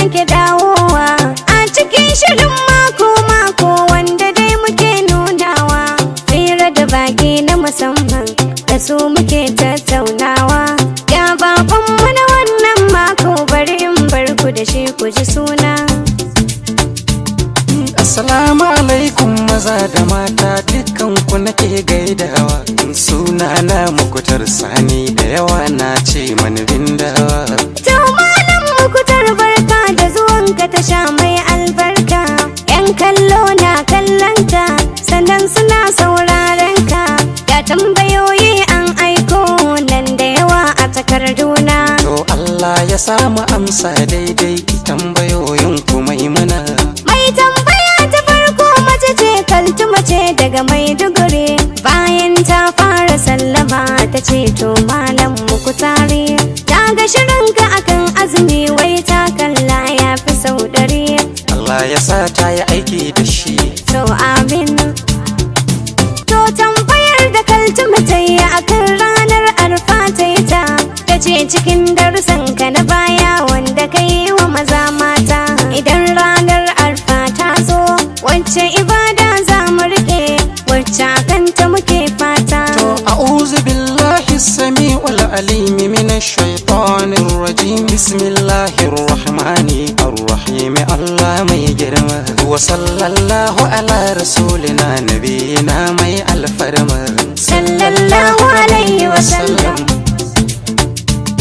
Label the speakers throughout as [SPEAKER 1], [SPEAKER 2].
[SPEAKER 1] sake dawowa a cikin shirin mako-mako wanda dai muke nunawa. Fira da baki na musamman da su muke tattaunawa. Ga babanmu na wannan mako, bari in barku da shi ku ji suna.
[SPEAKER 2] Assalamu alaikum maza da mata, dukkan ku nake gaidawa. Suna na Mukutar Sani, da yawa na ce mani Bindawa.
[SPEAKER 1] To Malam Mukutar, barka da zuwanka tasha mai albarka. 'Yan kallo na kallon ka, sannan suna sauraren ka. Ga tambayoyi an aiko nan da yawa a takarduna.
[SPEAKER 2] To Allah ya samu amsa daidai tambayoyin ku mai mana.
[SPEAKER 1] Mai tambaya ta farko mace ce, Kaltuma ce daga Maiduguri. Bayan ta fara sallama ta ce, "To Malam Mukutari, ta ga shirinka akan azumi, wai ta kalla ya fi sau 100."
[SPEAKER 2] Allah ya sa ta yi aiki da shi.
[SPEAKER 1] To amin. To tambayar da Kaltuma ta yi akan ranar Arfa ta yi ta. Ta ce cikin darussan ka na baya wanda ka yi wa maza mata, idan ranar Arfa ta zo, wacce ibada za mu riƙe, wacce kanta muke fata?
[SPEAKER 2] To a'udhu billahi sami'ul alimi minash shaitanir rajim, bismillahir rahmanir rahim. Allah mai girma, wa sallallahu ala rasulina nabiyina mai alfarma.
[SPEAKER 1] Sallallahu alaihi wasallam.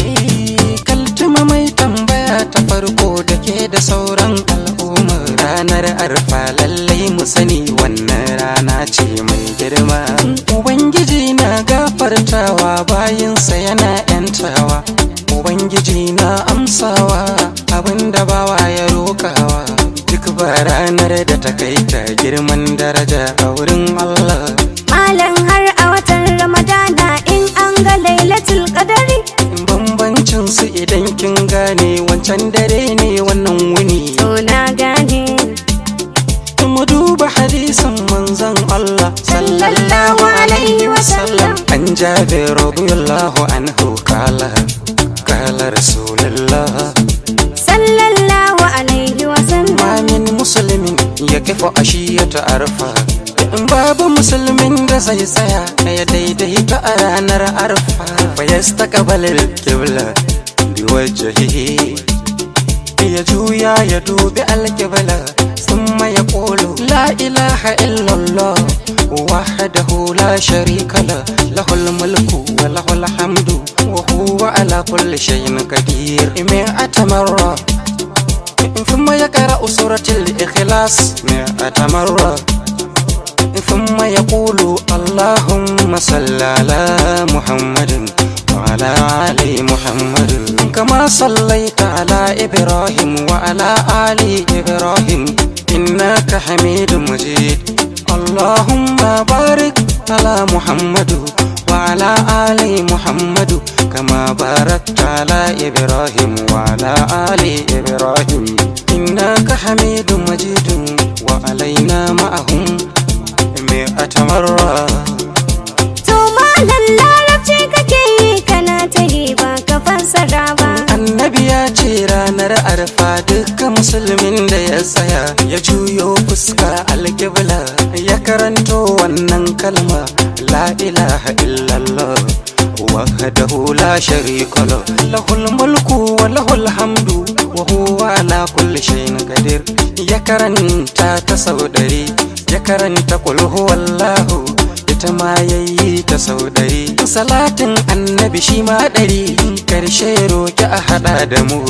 [SPEAKER 2] Eh, Kaltuma mai tambaya ta farko, da ke da sauran al'umma, ranar Arfa lallai mu sani wannan rana ce mai girma. Ubangiji na gafartawa bayinsa, yana yantawa. Ubangiji na amsawa abinda bawa ya rokawa. Duk ba ranar da ta kai ta girman daraja a wurin Allah.
[SPEAKER 1] Malam, har a watan Ramadana in an ga Lailatul Qadari?
[SPEAKER 2] Bambancin su idan kin gane, wancan dare ne, wannan wuni.
[SPEAKER 1] To na gane.
[SPEAKER 2] Mu duba hadisin manzon Allah.
[SPEAKER 1] Sallallahu alaihi wasallam.
[SPEAKER 2] An Jabir radiyallahu anhu kala kala rasulullah
[SPEAKER 1] Sallallahu alaihi wasallam.
[SPEAKER 2] Ma min muslimin yaqifu ashiyata Arfa, in babu musulmin da zai tsaya ya daidaita a ranar Arfa, fa yastaqbalil qibla biwajhihi, ya juya ya dubi alqibla, thumma yaqulu la ilaha illallah wahdahu la sharika la lahul mulku wa lahul hamdu wa huwa ala kulli shay'in qadir mi'ata marra, ثم يقرأ سورة الإخلاص 100 مرة، ثم يقول اللهم صل على محمد وعلى آل محمد كما صليت على إبراهيم وعلى آل إبراهيم إنك حميد مجيد، اللهم بارك على محمد وعلى آل محمد كما باركت على إبراهيم وعلى آل إبراهيم إنك حميد مجيد، وعلينا معهم 100 مرة.
[SPEAKER 1] To Malam, Larabci kake yi kana ta yi, ba ka fassara ba.
[SPEAKER 2] Annabi ya ce ranar Arfa duka musulmin da ya tsaya ya juyo fuska alƙibla, ya karanto wannan kalma la ilaha illallah wahdahu la sharika lah lahul mulku wa lahul hamdu wa huwa ala kulli shay'in qadir, ya karanta ta sau 100, ya karanta qul huwallahu, ita ma yayi ta sau 100, salatin Annabi shi ma 100, karshe roki a hada da mu.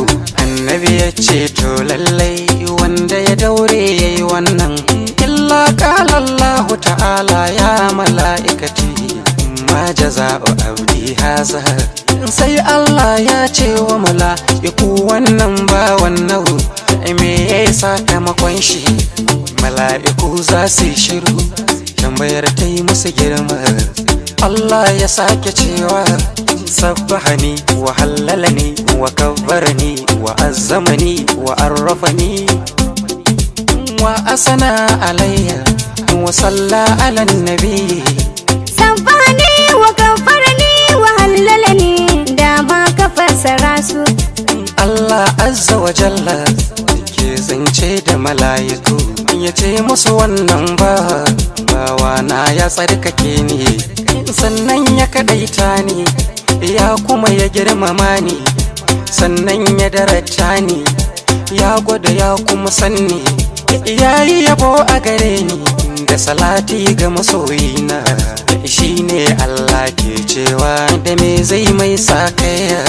[SPEAKER 2] Annabi ya ce to lallai wanda ya daure yayi wannan, illa qala Allahu ta'ala ya mala'ikati ma jaza'u abdi haza, sai Allah ya ce wa mala'iku, wannan ba wannan me ya sakamakon shi? Mala'iku za su yi shiru, tambayar ta yi musu girma. Allah ya sake cewa sabbahani wa hallalani wa kabbarani wa azzamani wa arrafani wa asana alayya wa salla ala nabi.
[SPEAKER 1] Sabbani wa gabbarani wa hallalani, da ma ka fassara su.
[SPEAKER 2] Allah azza wa jalla. zance da mala'iku, ya ce musu wannan ba bawa na ya tsarkake ni, sannan ya kadaita ni, ya kuma ya girmama ni, sannan ya darata ni, ya gwada ya kuma sanni, ya yi yabo a gare ni da salati ga masoyina. Shine Allah ke cewa da me zai mai sakaya.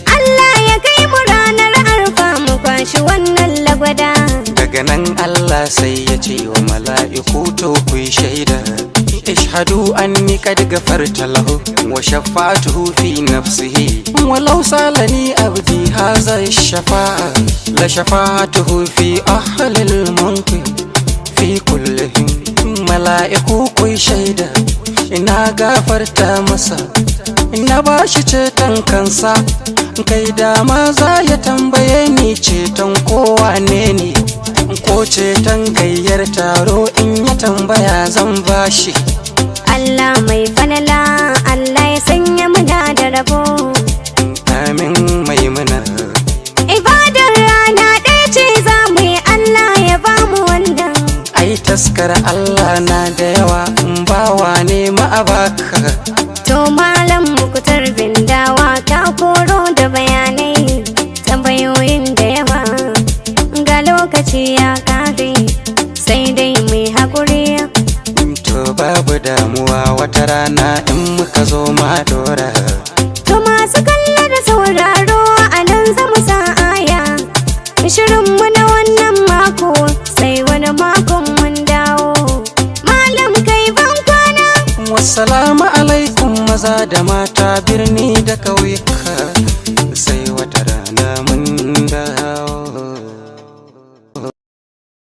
[SPEAKER 1] Allah ya kai mu ranar arfa mu kwashi wannan lagwada.
[SPEAKER 2] Daga nan Allah sai ya ce wa mala'iku, to ku yi shaida, ishhadu anni qad gafarta lahu wa shafa'atuhu fi nafsihi, walau salani abdi hadha shafa'a la shafa'atuhu fi ahli al-mulk fi kullihim. Mala'iku, ku yi shaida, ina gafarta masa, ina ba shi ceton kansa. Kai dama za ya tambaye ni ceton kowa ne ne, ko ceton gayyar taro, in ya tambaya zan bashi.
[SPEAKER 1] Allah mai falala, Allah ya sanya muna da rabo.
[SPEAKER 2] Amin, Maimuna.
[SPEAKER 1] Ibadar rana ɗaya ce za mu yi, Allah ya ba mu wannan.
[SPEAKER 2] Ai taskar Allah na da yawa, in bawa ne ma'abaka.
[SPEAKER 1] To Malam Mukutar Bindawa, ka koro da bayanai, tambayoyin da yawa, ga lokaci ya kare, sai dai mai haƙuri.
[SPEAKER 2] To babu damuwa, wata rana in muka zo ma dora.
[SPEAKER 1] To masu kallo da sauraro, a nan zamu sa aya. Shirinmu na wannan mako, sai wani makon mun dawo. Malam, kai ban kwana.
[SPEAKER 2] Wassalamu alaikum, maza da mata, birni da ƙauyuka, sai wata rana.